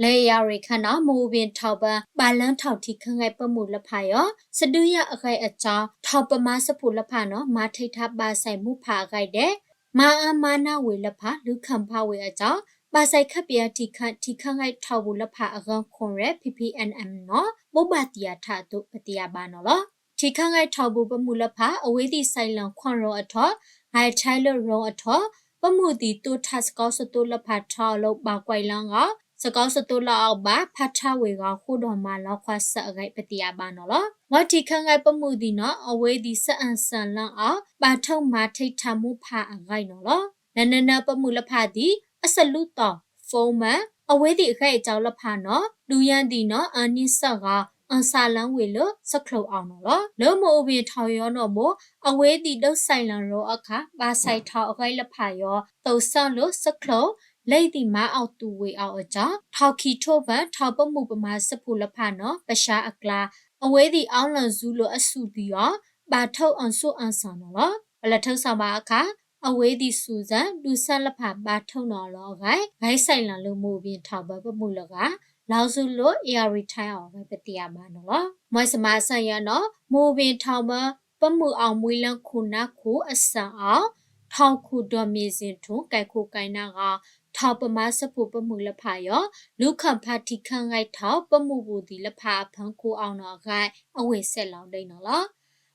လၢအံၤရ့ၣ်ခါန့ၣ် မိၢ်အူဘ့ၣ်ထီၣ်ဘၢ ဘၣ်လၢထီၣ်ထံခၢၣ်ဂဲၢ်ပမုၢ်လၢဖးယီၤ စဒုယၤအဂဲၢ်အကၠီ ထီၣ်ပမၤစၢဖှိၣ်လၢဖးန့ၣ် မၤထံၣ်ထါဘၣ်စဲးမူဖးအဂဲၢ်ဒဲး မၤအၢမၤနးဝ့ၢ်လၢဖး လူၤခၣ်ဖးဝ့ၢ်အကၠီ ဘၣ်စဲးခၢၣ်ပယီၤထံခၢၣ် ထံခၢၣ်ဂဲၢ်ထီၣ်ပူၤလၢဖးအဂီၢ်ခိၣ်ရဲၣ် P P N M န့ၣ် ဘိးဘၣ်တံာ်အထးအသိး ပသ့ၣ်ညါဘၣ်န့ၣ်လီၤ. ထံခၢၣ်ဂဲၢ်ထီၣ်ပူၤပမုၢ်လၢဖး အဝဲသ့ၣ်စဲးလၣ်ခွၣ်ရိၤအထီၣ် ဂဲၤထဲလၢရိၤအထီၣ် ပမုၢ်သံၣ်တိၢ်ထးစကီးစသိလၢဖးထီအလိၤ ဘၣ်ကွဲးလၢအဂီၢ် စကီးစသိလၢအအိၣ်ဘၣ် ဖးထီဝ့ၢ်ဂီၤ ဃိဒီးမၤလီၤခွါစၢၤအဂဲၢ် ပသ့ၣ်ညါဘၣ်န့ၣ်လီၤ. မ်ထံခၢၣ်ဂဲၢ်ပမုၢ်သံၣ်န့ၣ် အဝဲသ့ၣ်စဲးအၣ်စၢၤလၢအီၤ ဘၣ်ထုးမၤထံၣ်ထးမူဖးအဂဲၢ်န့ၣ်လီၤ. နနၢၤနၢၤပမုၢ်လၢဖးသံၣ် အစလူးသီၣ် Former အဝဲသ့ၣ်အဂဲၢ်အကၠီလၢဖးန့ၣ် ဒုးယၤသံၣ်န့ၣ် အနံၣ်စၢဂီၤ အီၣ်စၢလၢဝ့ၢ်လၢစချိၣ်အီၤန့ၣ်လီၤ. လၢမိၢ်အူဘ့ၣ်ထီၣ်ယီၤန့ၣ်ဘိ အဝဲသ့ၣ်ဒုးစဲးလၣ်ရိၤအခါ ဘၣ်စဲးထီၣ်အဂဲၢ်လၢဖးယီၤ သိၣ်စၢလၢစချိၣ် လၢသံၣ်မၤအီၣ်သူၣ်ဝ့ၢ်အီၤအကၠီ ထီၣ်ခံးထိဘၢၣ် ထီၣ်ပမုၢ်ပမၤစၢဖှိၣ်လၢဖးန့ၣ် ပဆါအကျါ အဝဲသ့ၣ်အီလီၤစူၤလိာ်အဆူၣ်သံၣ်အီၤ ဘၣ်ထုးအီၣ်ဆူၣ်အီၣ်စၢ်န့ၣ်လီၤ. ပလၢထၢၣ်စီၤဘၣ်အခါ အဝဲသ့ၣ်ဆူၣ်စၢ် ဒုးစဲးလၢဖးဘၣ်ထုးန့ၢ်အီၤလၢအဂၤ ဂဲၤစဲးလၣ်လၢမိၢ်အူဘ့ၣ်ထီၣ်ဘၢပမုၢ်လၢဂၤ လီၤစူၤလိာ် အံၣ်ရ့ၣ်ထဲအီၤအဂဲၢ် ပသ့ၣ်ညါဘၣ်န့ၣ်လီၤ. မ်စမးစၢ်ယၤန့ၣ် မိၢ်အူဘ့ၣ်ထီၣ်ဘၢ ပမုၢ်အီၣ်မှံလၢခိၣ်နၢ်ခိၣ်အစၢ်အီၤ ထီၣ်ခိၣ်ဒီးမ့ၢ်စ့ၣ်ထူၣ် ကဲခိၣ်ကဲနၢ်ဂီၤ ထီၣ်ပမၤစၢဖှိၣ်ပမုၢ်လၢဖးယီၤ လူၤခၣ်ဖးထံခၢၣ်ဂဲၢ်ထီၣ်ပမုၢ်ပူၤသံၣ်လၢဖးအဖၢခိၣ်အီၤန့ၣ်အဂဲၢ် အဝဲစဲးလီၤဒ်န့ၣ်လီၤ.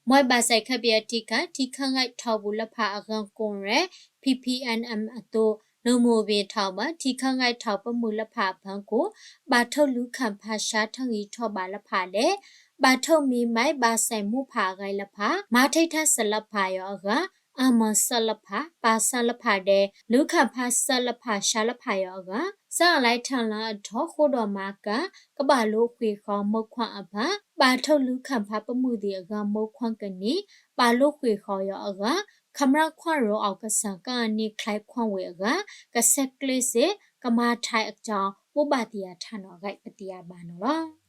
မ်ဘၣ်စဲးခၢၣ်ပယီၤထံခၢၣ် ထံခၢၣ်ဂဲၢ်ထီၣ်ပူၤလၢဖးအဂီၢ်ခိၣ်ရဲၣ် P P N M အသိး လၢမိၢ်အူဘ့ၣ်ထီၣ်ဘၢ ထံခၢၣ်ဂဲၢ်ထီၣ်ပမုၢ်လၢဖးအဖၢခိၣ် ဘၣ်ထုးလူၤခၣ်ဖးဆါထၢၣ်ဂံၢ်ထီၣ်ဘးလၢဖးဒဲး ဘၣ်ထုးမံမံဘၣ်စဲးမူဖးအဂဲၢ်လၢဖး မၤထံၣ်ထါစၢၤလၢဖးယီၤအဂၤ အၢၣ်မၤစၢၤလၢဖး ပာ်စၢၤလၢဖးဒဲး လူၤခၣ်ဖးစၢၤလၢဖးဆါလၢဖးယီၤအဂၤ စးလၢထၢၣ်လၢအထီၣ်ဃိဒီးမၤကၤ ကဘၣ်လိာ်ဃ့ၢ်ဃီၤမၢခွၣ်အဖၢ ဘၣ်ထုးလူၤခၣ်ဖးပမုၢ်သံၣ်အဂၤမၢခွၣ်ကနံၣ် ဘၣ်လိာ်ဃ့ၢ်ဃီၤယီၤအဂၤ ခမရခွၣ်ရိၤအီၤကစၢ် ကအနံၣ်ချဲခွၣ်ဝ့ၢ်အဂၤ ကဆဲးကျိးစ့ၢ် ကမၤထဲအကၠီ ဘိးဘၣ်တံာ်အထးန့ၣ်အဂဲၢ် ပသ့ၣ်ညါဘၣ်န့ၣ်လီၤ.